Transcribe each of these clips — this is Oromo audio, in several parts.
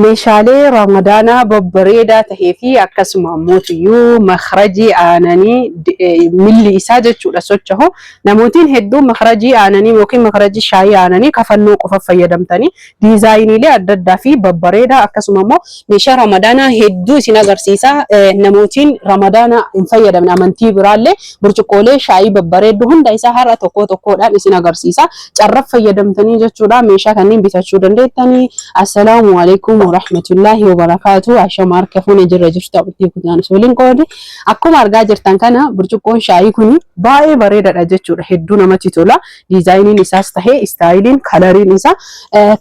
Meeshaalee Ramadaanaa babbareedaa tahee fi akkasuma ammootiyyuu makrajii aananii milli isaa jechuudha socho'u. Namootiin hedduun makrajii aananii yookiin makrajii shaayii aananii kafannoo qofa fayyadamtanii diizaayiniilee adda addaa fi babbareedaa akkasuma immoo meeshaa Ramadaanaa hedduu isin agarsiisa. Namootiin Ramadaana hin fayyadamne amantii biraallee burcuqqoolee shaayii babbareedduu hunda isaa har'a tokko tokkoodhaan isin agarsiisa. Carraf fayyadamtanii jechuudha meeshaa kanneen bitachuu dandeettanii. Assalaamu alaikum warahmatullaahi wabarakaatu. Ashama harka fuune jirra jirtu abdii kutaan waliin qoode. Akkuma argaa jirtan kana burcuqqoon shaayii kun baay'ee bareedaadha jechuudha. Hedduu namatti tola. Diizaayiniin isaas tahee istaayiliin kalariin isaa.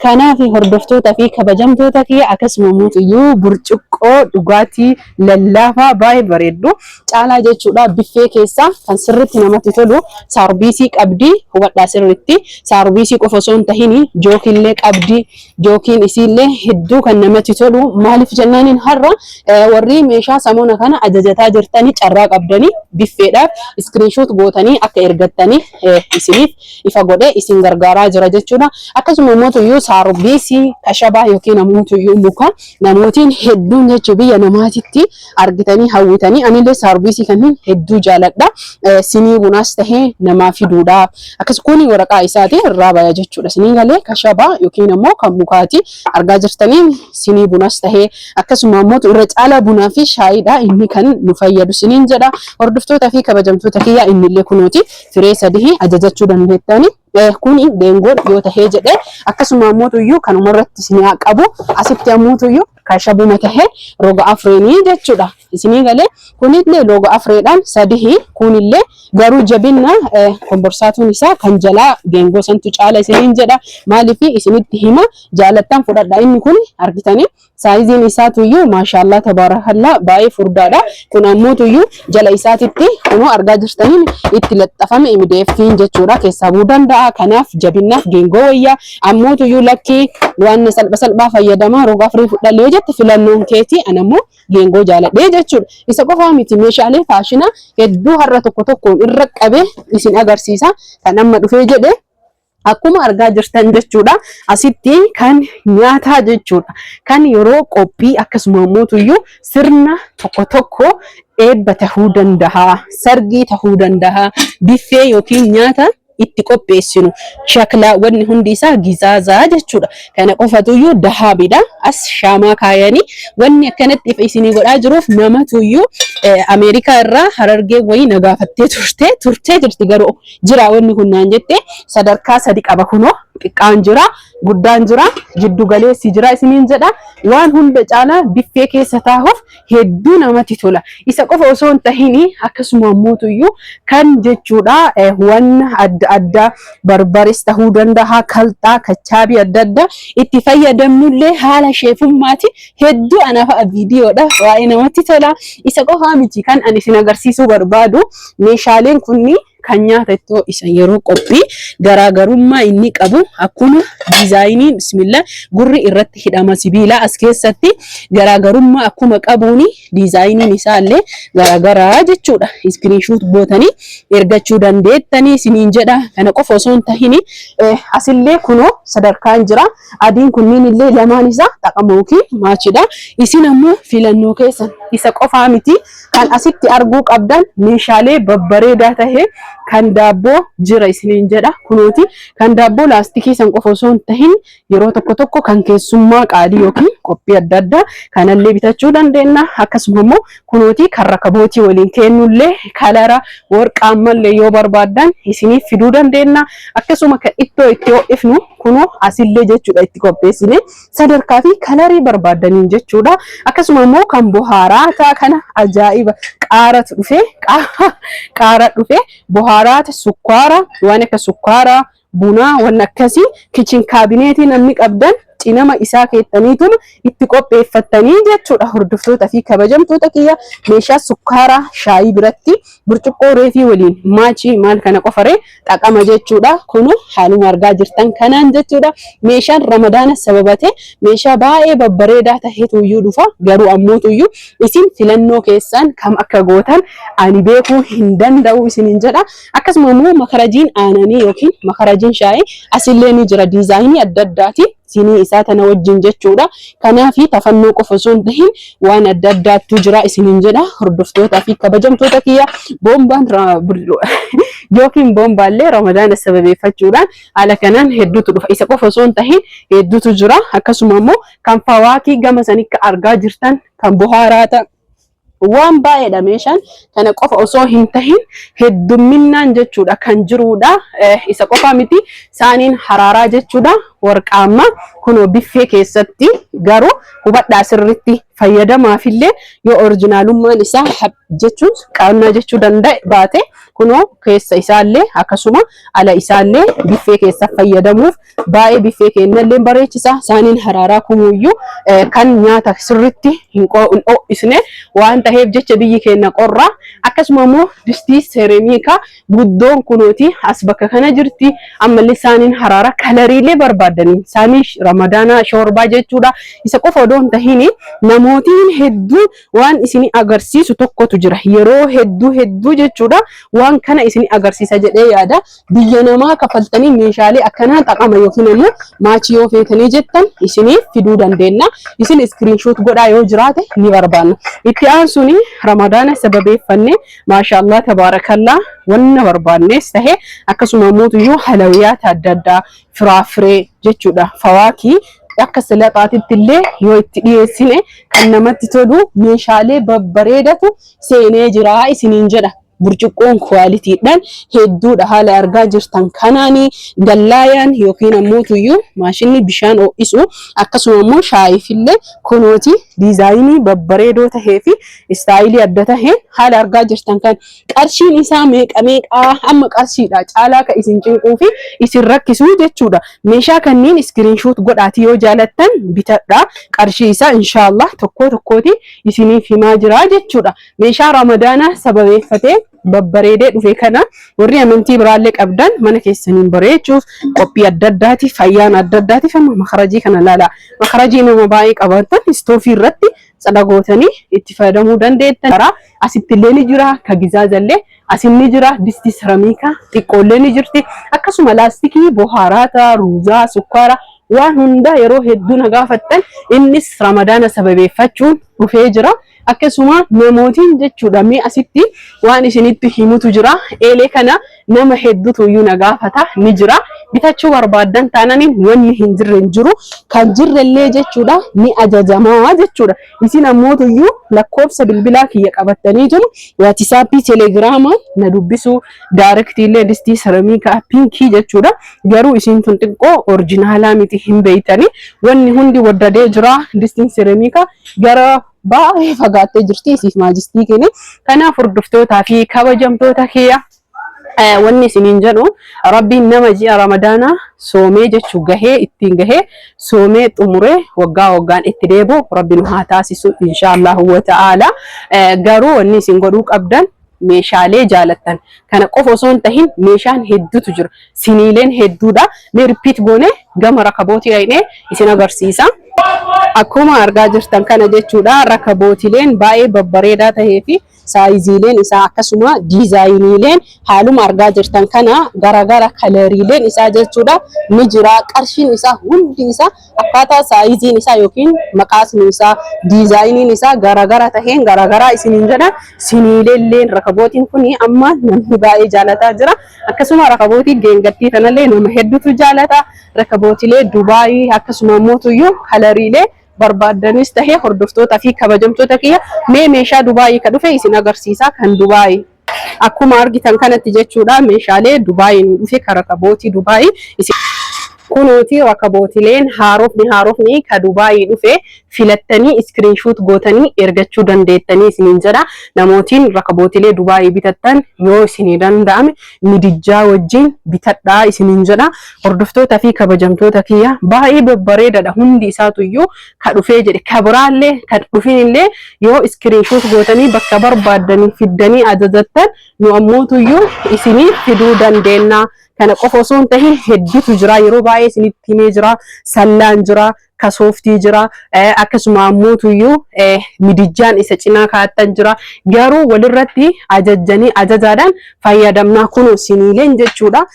Kanaaf hordoftoota fi kabajamtoota kiyya akkasuma immoo burcuqqoo dhugaatii lallaafaa baay'ee bareeddu caalaa jechuudha. Biffee keessaa kan sirriitti namatti tolu saarbiisii qabdi. Hubadhaa sirriitti saarbiisii qofa osoo hin tahin jookiillee qabdi. Jookiin isiillee hedduu kan namatti tolu maaliif jennaaniin har'a warri meeshaa samoona kana ajajataa jirtanii carraa qabdanii biffeedhaaf iskiriinshoot gootanii akka ergattanii isiniif ifa godhee isin gargaaraa jira jechuudha. Akkasuma immoo tuyyuu saarbiisii kashabaa yookiin ammoo tuyyuu muka namootiin hedduun jechuu biyya namaatitti argitanii hawwitanii anillee saarbiisii kanneen hedduu jaaladha. Sinii bunaas tahee namaa fiduudha. Akkas kuni waraqaa isaati irraa baya jechuudha. Sinii galee kashabaa yookiin ammoo kan mukaati argaa jirtanii sinii bunaas tahee akkasuma ammoo irra caalaa bunaa fi shaayiidha inni kan nu fayyadu siniin jedha. Hordoftoota fi kabajamtoota kiyyaa innillee kunuuti firee sadii ajajachuu dandeettani. Kuni geengoon yoo tahee jedhe akkasuma ammoo tuyyuu kanuma irratti isin haa qabu asitti ammoo tuyyuu kashabuma tahee roga afreenii jechuudha. Isinii galee kunillee roga afreedhaan sadihi kunillee garuu jabinna komborsaatuun isaa kan jalaa geengoo santu caala isiniin jedha. Maaliif isinitti hima jaalattan fudhadha inni kun argitanii Saayiziin isaa tuyyuu maashaallah tabaarakallaa baay'ee furdaadha. Kun ammoo tuyyuu jala isaatitti kunoo argaa jirtaniin itti laxxafame MDF'n jechuudha keessaa bu'uu danda'a. Kanaaf jabinnaaf geengoo wayyaa ammoo tuyyuu lakkii waan salpha salphaa fayyadamaa roga afurii fudhallee yoo jette filannoon keeti an ammoo geengoo jaaladhee jechuudha. Isa qofaa miti meeshaalee faashinaa hedduu har'a tokko tokkoon irra qabee isin agarsiisa. Kan amma dhufee jedhe Akkuma argaa jirtan jechuudha. Asitti kan nyaataa jechuudha. Kan yeroo qophii akkasuma immoo tuyyuu sirna tokko tokko eebba tahuu danda'a, sargii tahuu danda'a, biffee yookiin nyaata itti qopheessinu shaklaa wanni hundi isaa gizaazaa jechuudha. Kana qofatuyyuu dahaabidha. As shaamaa kaayanii wanni akkanatti ifa isinii godhaa jiruuf namatuyyuu Ameerikaa irraa Harargee wayii na gaafattee turte turtee jirti garuu jira wanni kun naan jette sadarkaa sadi qaba kunoo xiqqaan jira guddaan jira jiddu galeessi jira isiniin jedha waan hunda caalaa biffee keessa taahuuf hedduu namatti tola isa qofa osoo hin tahini akkasuma ammoo kan jechuudha waan adda addaa barbares tahuu danda'a kalxaa kachaabii adda addaa itti fayyadamnullee haala sheefummaati hedduu ana fa'a viidiyoodha waa'ee namatti tola isa qofaa miti kan ani isin agarsiisuu barbaadu meeshaaleen kunni kan nyaata itti ho'isan yeroo qophii garaagarummaa inni qabu akkuma diizaayinii bismillah gurri irratti hidhama sibiilaa as keessatti garaagarummaa akkuma qabuuni diizaayiniin isaa illee garaagaraa jechuudha. Iskiriinshuut gootanii ergachuu dandeettanii isiniin jedha. Kana qofa osoo hin tahini asillee kunoo sadarkaan jira. Adiin kunniin illee lamaan isaa xaqama yookiin maachidha. Isin ammoo filannoo keessan isa qofaa miti kan asitti arguu qabdan meeshaalee babbareedaa tahe kan daabboo jira isiniin jedha. Kunooti kan daabboo laastikii san qofa osoo hin tahin yeroo tokko tokko kan keessummaa qaalii yookiin qophii adda addaa kanallee bitachuu dandeenya. Akkasuma immoo kunooti kan rakabootii waliin kennullee kalara warqaa ammallee yoo barbaaddan isiniif fiduu dandeenya. Akkasuma kan ittoo itti ho'ifnu kunoo asillee jechuudha itti qopheessine sadarkaa fi kalarii barbaaddaniin jechuudha. Akkasuma immoo kan bohaaraataa kana ajaa'iba qaaratu dhufe qaara dhufe bohaaraata sukkaara waan akka sukkaaraa bunaa waan akkasii kichin kaabineetii namni qabdan cinama isaa keettaniituma itti qopheeffattanii jechuudha hordoftoota fi kabajamtoota kiyya meeshaa sukkaaraa shaayii biratti burcuqqoo reefii waliin maachii maal kana qofaree xaqama jechuudha kunu haaluma argaa jirtan kanaan jechuudha meeshaan ramadaana sababate meeshaa baay'ee babbareedaa tahetuyyuu dhufa garuu ammootuyyuu isin filannoo keessan kam akka gootan ani beekuu hin danda'u isinin jedha akkasuma immoo makarajiin aananii yookiin makarajiin shaayii asillee ni jira diizaayinii adda addaatiin. Sinii isaa tana wajjin jechuudha. Kanaaf tafannoo qofa osoo hin tahin waan adda addaattu jira isiniin jedha. Hordoftootaa fi kabajamtoota kiyya, boombaan yookiin boombaallee Ramadaana sababeeffachuudhaan haala kanaan hedduutu dhufa. Isa qofa osoo hin tahin hedduutu jira. Akkasuma immoo kan fawaakii gama sanikka argaa jirtan kan bohaaraata waan baay'eedha. Meeshaan kana qofa osoo hin tahin heddumminnaan jechuudha kan jiruudha. Isa qofa miti, saaniin haraaraa jechuudha warqaamma kunoo biffee keessatti. Garuu hubadhaa sirritti fayyadamaafillee yoo orijinaalummaan isaa jechuun qaannaa jechuu danda'e baate, kunoo keessa isaallee akkasuma ala isaallee biffee keessa fayyadamuuf baay'ee biffee kennallee bareechisa. Saaniin haraaraa kumuyyuu kan nyaata sirritti hin ho'isne waan ta'eef jecha biyyi keenya qorra. Akkasuma immoo distii seeramiikaa guddoon kunooti as bakka kana jirti. Ammallee saaniin haraaraa kalariilee barbaadanii, saanii Ramadaanaa, shoorbaa jechuudha. Isa qofa odoo hin tahin namootiin hedduun waan isin agarsiisu tokkotu jira. Yeroo hedduu hedduu jechuudha waan kana isin agarsiisa jedhee yaada. Biyya namaa kafaltanii meeshaalee akkanaa xaqama yookiin immoo maachii yoo feetanii jettan isiniif fiduu dandeenya. Isin screenshot godhaa, yoo jiraate ni barbaanna. Itti aansuun Ramadaana sababeeffannee, maashaallah tabaarakallaa, wanna barbaannes tahe akkasuma immoo halawiyaata adda addaa, firaafiree jechuudha, fawaakii akka salaxaatitti illee yoo itti dhiyeessine kan namatti tolu meeshaalee babbareedatu seenee jira isiniin jedha. Burcuqqoon qualitydhaan hedduudha haala argaa jirtan kanaani. Gallaayaan yookiin ammoo tuyyuu maashinni bishaan ho'isu, akkasuma immoo shaayiifillee kunooti designii babbareedoo tahee fi stylii adda taheen haala argaa jirtan kan. Qarshiin isaa meeqa meeqaa? Amma qarshiidha caalaa ka isin cinquu fi isin rakkisuu jechuudha. Meeshaa kanneen screenshot godhaati, yoo jaalattan bitadha. Qarshii isaa inshaallah tokko tokkooti isiniif himaa jira jechuudha. Meeshaa Ramadaanaa sababeeffatee babbareedee dhufe kana warri amantii biraallee qabdan mana keessaniin bareechuuf, qophii adda addaatiif, fayyaan adda addaatiif. Amma makarajii kana ilaala. Makarajii nama baay'ee qabaatan istoofii irratti tsadagootanii itti fayyadamuu dandeettan. Karaa asitti illee ni jira, ka gizaazallee asin ni jira, distii seramiikaa xiqqoollee ni jirti. Akkasuma laastikii bohaaraata, ruuzaa, sukkaara, waan hunda yeroo hedduu na gaafattan innis Ramadaana sababeeffachuun dhufee jira. Akkasuma namootiin jechuudha mee asitti waan isinitti himutu jira. Eelee kana nama hedduutu iyyuu na gaafata ni jira. Bitachuu barbaaddan taananiin wanni hin jirre hin jiru. Kan jirrellee jechuudha ni ajajamaa jechuudha. Isin ammootu iyyuu lakkoofsa bilbilaa kiyya qabattaniitu WhatsAppii, Telegramaa na dubbisu, directiillee distii seramiikaa pinkii jechuudha. Garuu isin tun xiqqoo originalaa miti, hin beeytani. Wanni hundi waddadee jira. Distiin seramiikaa gara baay'ee fagaattee jirti isiif maajistii kenne. Kanaaf hordoftootaa fi kabajamtoota kiyya, wanni isiniin jedhu, Rabbiin nama ji'a Ramadaanaa soomee jechuu gahee ittiin gahee soomee xumuree waggaa waggaan itti deebi'u Rabbi nu haa taasisu inshaallahu wa ta'ala. Garuu wanni isin godhuu qabdan, meeshaalee jaalattan kana qofa osoo hin tahin meeshaan hedduutu jira. Siniileen hedduudha. Mee repeat goone gama rakabootii dhaqnee isin agarsiisa. Akkuma argaa jirtan kana jechuudha, rakabootileen baay'ee babbareedaa tahee fi sizeiileen isaa akkasuma designiileen haaluma argaa jirtan kana garagara, coloriileen isaa jechuudha ni jira. Qarshiin isaa hundi isaa akkaataa sizeiin isaa yookiin maqaasni isaa, designiin isaa garagara taheen garagaraa isiniin jedha. Siniileelleen, rakabootiin kun amma namni baay'ee jaalataa jira. Akkasuma rakabootii geengattii kanallee nama hedduutu jaalata. Rakabootilee Dubaayii akkasuma mootuyyuu coloriilee barbaaddanis tahee, hordoftootaa fi kabajamtoota kiyya, mee meeshaa Dubaayii ka dhufe isin agarsiisa. Kan Dubaayii akkuma argitan kanatti jechuudha, meeshaalee Dubaayii nu dhufe ka rakabootii Dubaayii isin kunuuti. Rakabootileen haarofni haarofni ka Dubaayii dhufe filattanii screenshot gootanii ergachuu dandeettanii isiniin jedha. Namootiin rakabootilee Dubaayii bitattan yoo isinii danda'ame midijjaa wajjin bitadhaa isiniin jedha. Hordoftootaa fi kabajamtoota kiyya, baay'ee babbareedaadha hundi isaatu iyyuu ka dhufee jedhe. Ka biraallee ka dhufinillee yoo screenshot gootanii bakka barbaaddanii fiddanii ajajattan, nu ammootu iyyuu isinii fiduu dandeenya. Kana qofa osoo hin tahin hedduutu jira. Yeroo baay'ee isinitti himee jira. Sallaan jira. Ka sooftii jira. Akkasuma ammoo midijjaan isa cinaa kaa'attan jira. Garuu walirratti ajajjanii ajajaadhaan fayyadamnaa. Kunoo siniileen jechuudha.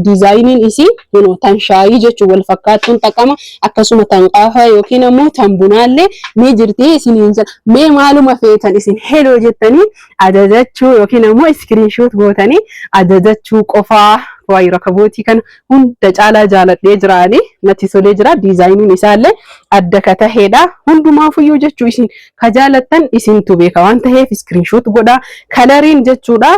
Diizaayiniin isii kunoo tan shaayii jechuun wal fakkaattuun xaqama. Akkasuma tan qaafaa yookiin ammoo tan bunaallee ni jirti isiniin jedha. Mee maaluma feetan isin heloo jettanii ajajachuu yookiin ammoo screenshot gootanii ajajachuu qofaa. Waa'ee rakabootii kana hunda caalaa jaaladhee jiraani, natti tolee jira. Diizaayiniin isaallee adda ka taheedha. Hundumaafuyyuu jechuu isin ka jaalattan isintu beeka waan taheef screenshot godhaa. Coloriin jechuudha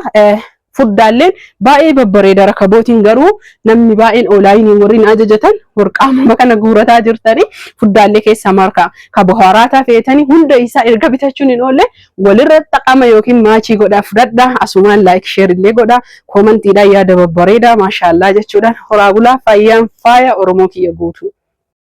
fuddaalleen baay'ee babbareeda. Rakabootiin garuu namni baay'een onlineii warri ajajatan warqaamuma kana guurataa jirtanii, fuddaallee keessa marka ka bohaaraataa feetanii hunda isaa erga bitachuun hin oolle walirra xaqama yookiin matchii godhaa fudhadhaa. Asumaan like, share illee godhaa, commentiidhaan yaada babbareedaa maashaallaa jechuudhaan. Horaa bulaa, fayyaan faaya Oromoo kiyya guutuu.